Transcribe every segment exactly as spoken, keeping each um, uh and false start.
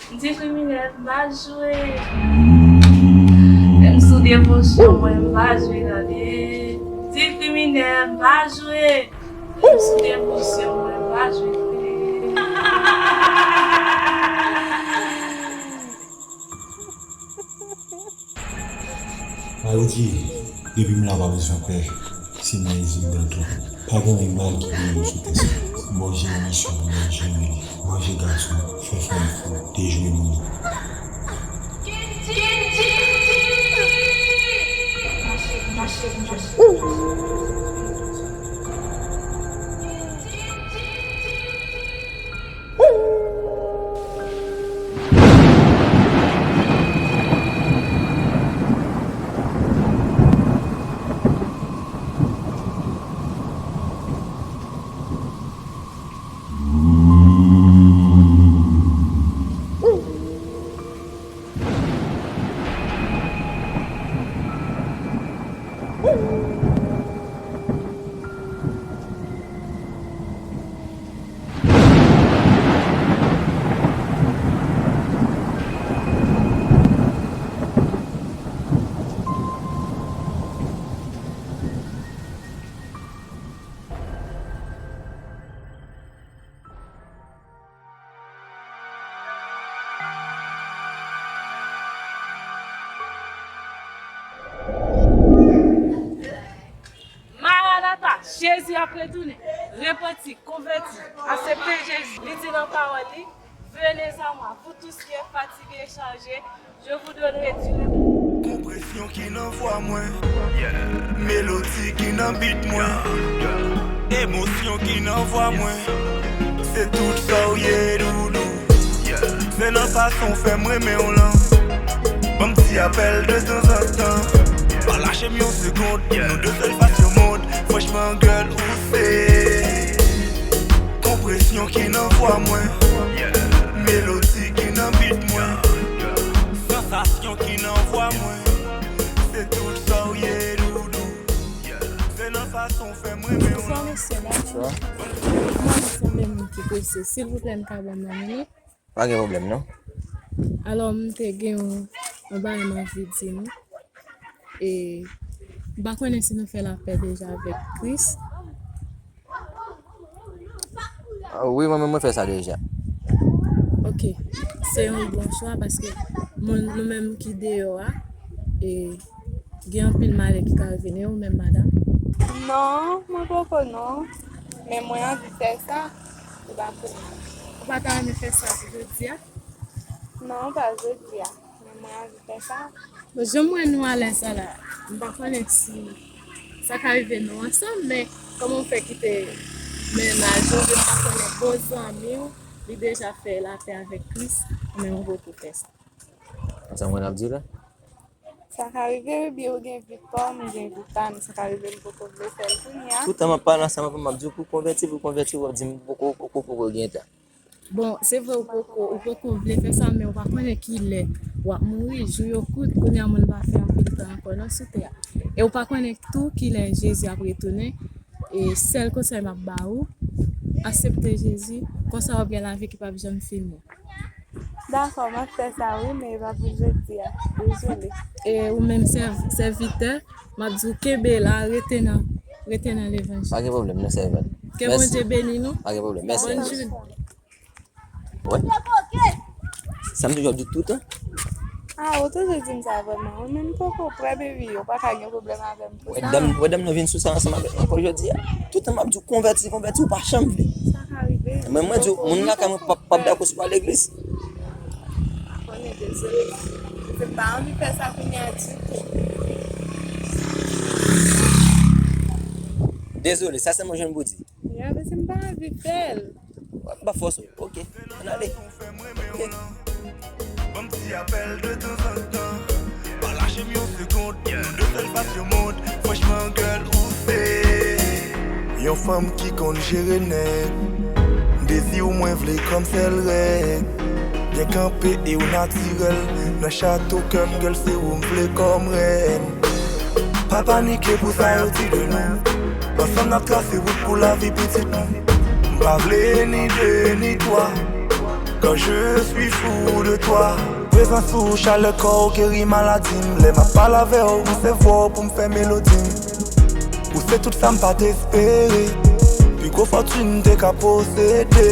M di kriminèl, m pa jwe. Menm sou devosyon mwen, m pa jwe, gade. M di kriminèl, m pa jwe. Menm sou devosyon mwen, m pa jwe. Mayoudi, depi m la pa bezwen pè, se nan Isilda tou. Pa gen anyen mal ki pou rive sou tè sa. Bondye misyon pou mwen jere li. Bondye gason, fè fanm fou, dejwe moun. Maranata, Jezi ap retounen. Repanti, konvèti, aksepte Jezi. Li di nan pawòl li, Venez à moi, vous tous qui êtes fatigués et chargés, je vous donnerai du repos. Konpresyon ki nan vwa mwen, melodi ki nan bit mwen, emosyon ki nan vwa mwen, se tout sa w ye, doudou. Se nan fason w fè m renmen w lan. Ban m ti apèl de tanzantan. Pa lache m yon segonn, nou de sèl fas yon mond. Franchman, girl, ou se konpresyon ki nan vwa mwen, melodi ki nan bit mwen, sansasyon ki nan vwa mwen. Se tout sa w ye, doudou. Se nan fason w fè m renmen w. Bonswa, mesye, dam. Mwen sanble moun ki prese. Silvouplè, n ka ban m yon minit? Pa gen pwoblèm, non. Alò, m te gen yon, yon bagay m anvi di nou. E, m pa konnen si nou fè lapè deja avèk Kris. Ah, wi, mwen menm, mwen fè sa deja. Ok. Se yon bon chwa paske moun, nou menm ki deyò a, e, gen anpil malè ki ka rive, men ou menm, madanm? Non, mwen poko non. Men mwen anvi fè sa. Ou pa konnen. Ou pa ta renmen fè sa pou jodi a? Non, pa jodi a. Men mwen anvi fè sa. Bon, jan m wè nou alèz la, m pa konnen si sa ka rive nou ansanm, men kòman w fè kite mennaj ou, oubyen m pa konnen bon zanmi w, li deja fè lapè avèk Kris, men ou poko fè sa? Sa mwen ap di la? Sa ka rive, wi, byen ou gen vi pa w, m gen vi pa m. Sa ka rive m poko vle fè l kounye a. Toutan m ap pale ansanm avè w, m ap di w pou konvèti, pou konvèti, w ap di m poko, poko, poko gen tan. Bon, se vre ou poko, ou poko vle fè sa, men ou pa konnen kilè w ap mouri. Jou yo kout, kounye a moun pa fè anpil tan ankò non sou tè a. E ou pa konnen tou kilè Jezi ap retounen. E sèl konsèy m ap ba ou, aksepte Jezi, konsa w ap gen lavi ki p ap janm fini. Dakò, m ap fè sa wi, men e pa pou jodi a. Dezole. E ou menm sèv-, sèvitè, m ap di w kenbe la, rete nan, rete nan levanjil. Pa gen pwoblèm, non, sèvant. Ke Bondye beni nou. Pa gen pwoblèm. Mèsi. Bòn jounen. Wè. Sa m toujou ap di w toutan. Ah, ou toujou di m sa vrèman. Ou menm poko prè, baby. Ou pa ka gen pwoblèm avè m pou sa. Wè dam, wè dam nan vin sou sa ansanm avèk mwen ankò jodi a. Toutan m ap di w konvèti, konvèti, ou pa janm vle. Sa ka rive. Men mwen di w, moun lakay mwen p ap, p ap dakò si w al legliz. Konnen, dezole. Se pa anvi fè sa kounye a ditou. Dezole, sa sèlman jan m pou di. Ya, paske m pa anvi fè l. W ap ba fòs ou. Ok, ann ale. Ok. Ban m ti apèl de tanzantan. Pa lache m yon segonn. Nou de sèl fas yon mond. Franchman, girl, ou se yon fanm ki konn jere nèg. Dezi w mwen vle kòm sèl règ. Byen kanpe e w natirèl. Nan chato kè m, girl, se ou m vle kòm rèn. Pa panike pou sa yo di de nou. Ansanm n ap trase wout pou lavi pitit nou. M pa vle ni de ni twa. Quand je suis fou de toi, prezans ou, chalè kò w geri maladi m. Lè m ap pale avè w, m se vwa w pou m fè melodi m. Ou se tout sa m pa t espere, pi gwo fòtin m te ka posede.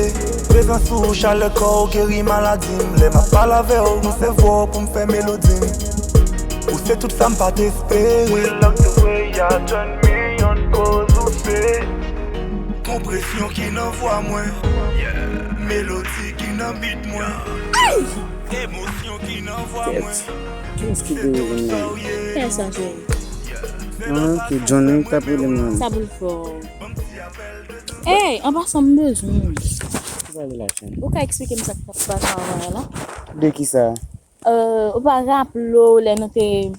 Prezans ou, chalè kò w geri maladi m. Lè m ap pale avè w, m se vwa w pou m fè melodi m. Ou se tout sa m pa t espere. We love the way I turn me on, koz ou se konpresyon ki nan vwa mwen, melodi ki nan beat mwen, emosyon ki nan vwa mwen. Kiyès ki deye vin la? Pèsonn, cheri. Ah, ok, Johnny k t ap rele m nan. Sa pou l fè w? Ey, an pasan, m bezwen w. Ki pale la, Johnny? Ou ka eksplike m sa k t ap pase anvan la? De ki sa? Euh, ou pa raple w lè nou te,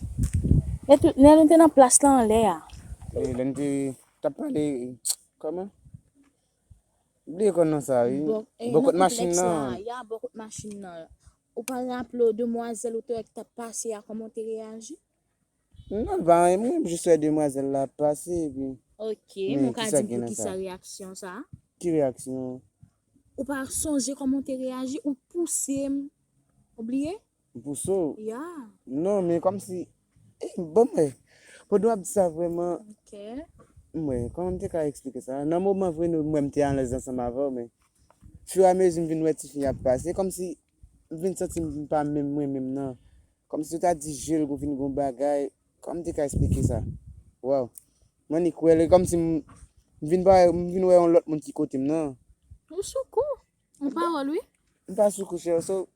lè tou- lè nou te nan plas la anlè a? E, lè n te t ap pale, kòman? Bliye kò non sa, wi. Bò-, eh, bòkòt machin nan. Ya, bòkòt machin nan. Ou pa raple w demwazèl ou te wè ki t ap pase a, kòman w te reyaji? Non, pa anyen, mwen jis wè demwazèl la ap pase, epi. Ok, men ou ka di m poukisa reyaksyon sa? Ki reyaksyon? Ou pa sonje kòman w te reyaji, ou pouse m. Ou bliye? M pouse w? Ya. Non, men kòmsi, eh, bon, mwen, pandan w ap di sa vrèman, ok, mwen, kòman m te ka eksplike sa? Nan moman vre, nou, mwen, m te alèz ansanm avè w, men firamezi m vin wè tifi a ap pase, kòmsi m vin santi m pa menm mwen menm nan. Kòmsi w ta di je l, ou vin gon bagay, kòman m te ka eksplike sa? Waw. Mwen, ni kwè l, e kòmsi m, m vin pa, m vin wè yon lòt moun ki kote m nan. Ou sou kou. Yon pawòl, wi. M pa sou kou, chè, so,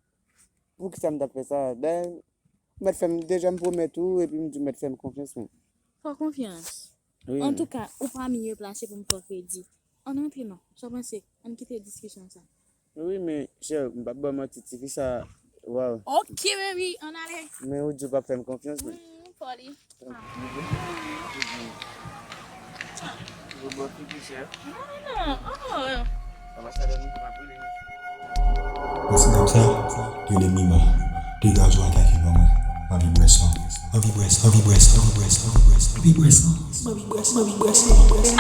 poukisa m t ap fè sa? Dayè, ou mèt fè m, deja m pwomèt ou, epi m di w mèt fè m konfyans, men. Fè w konfyans. Wi. Antouka, ou pa miye plase pou m fè w kredi. Ann antre non. Sa w panse? Ann kite diskisyon sa. Wi, men, chè, m p ap ba w manti, tifi sa, waw. Ok, baby, ann ale. Men ou di w p ap fè m konfyans, men. Mm, fò li. Gwo bon figi, chè. Non, non, oh. Anbasadè nou, m ap rele. Mwen se dam sa, yo rele Mima. Degaje w atake non mwen. M anvi bwè san. Anvi bwè san, anvi bwè san, anvi bwè san, anvi bwè san, anvi bwè san.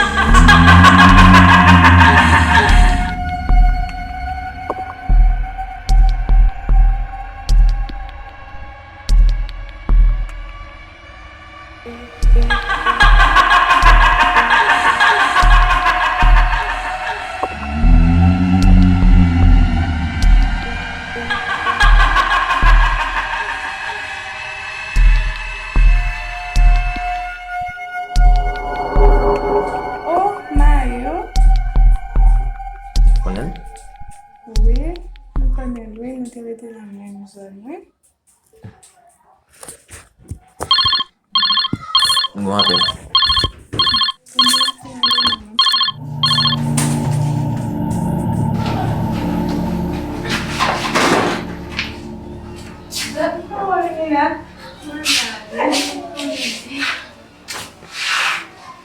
Oh, Mayo. Ou konnen l? Wi, m konnen l, wi, nou te rete nan menm zòn, wi. M gon apèl.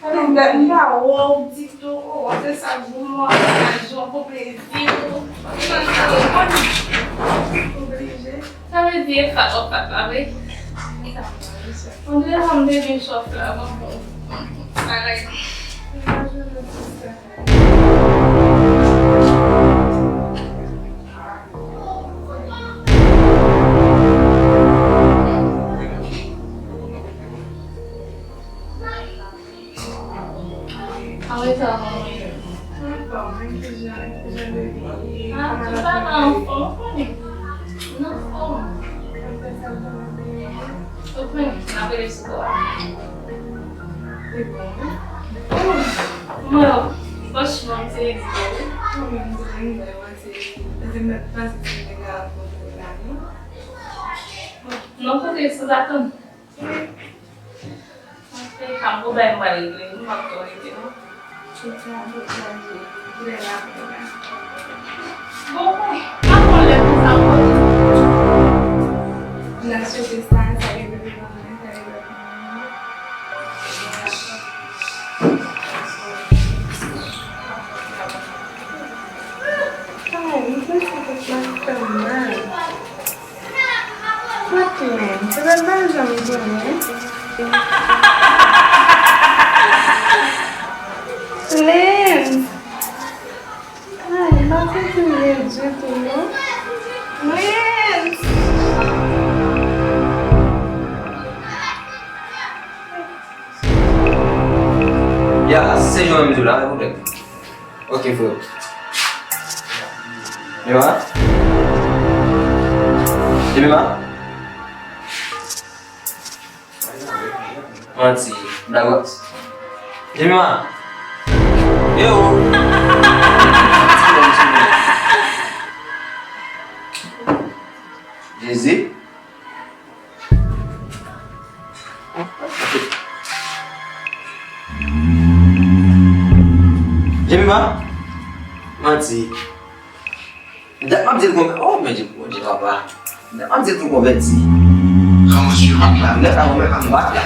Ann dat m pa wè w ditou, oh, se sa k bon mwen, sa k bon plezi w. Oblije. Sa vle di e fat w ap fat la vre? Ann di m te gen chòf la, bon, bon, bon, bagay. Kòman w ye? Anfòm, wi, kijan, kijan de vi? Ah, tout bagay anfòm, ou konnen. N anfòm. Ou konnen, n ap rele sou kò a. Se bon, wi. Mwen, franchman, m se ledi tou, wi. Mwen menm tou, m se ledi. Paske m pa t panse si m te ka rankontre w la, non. Non, kote, san zatann. Wi. Anfen, m ap bay m pral regle, m p ap twò rete, non. Bon, pa konn lè pou sa, bon. N ap swete sa, sa rive devan mwen, sa rive devan mwen. Ay, m santi tèt mwen fè m mal. What man? Se pa l pa janm tounen. Lens! Ay, m pa santi m byen ditou, non. Se jan m di w la, pa gen pwoblèm. Ok, frè. Jemima? Jemima? Manti. Blag wè. Jemima. Yo. Jezi. Jemima. Manti. Dat m ap di l konvèti. Oh, men Bondye papa. Dat m ap di l pou l konvèti. Kòman se bat la? Lè sa mwen pa m bat la.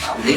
Pa vle.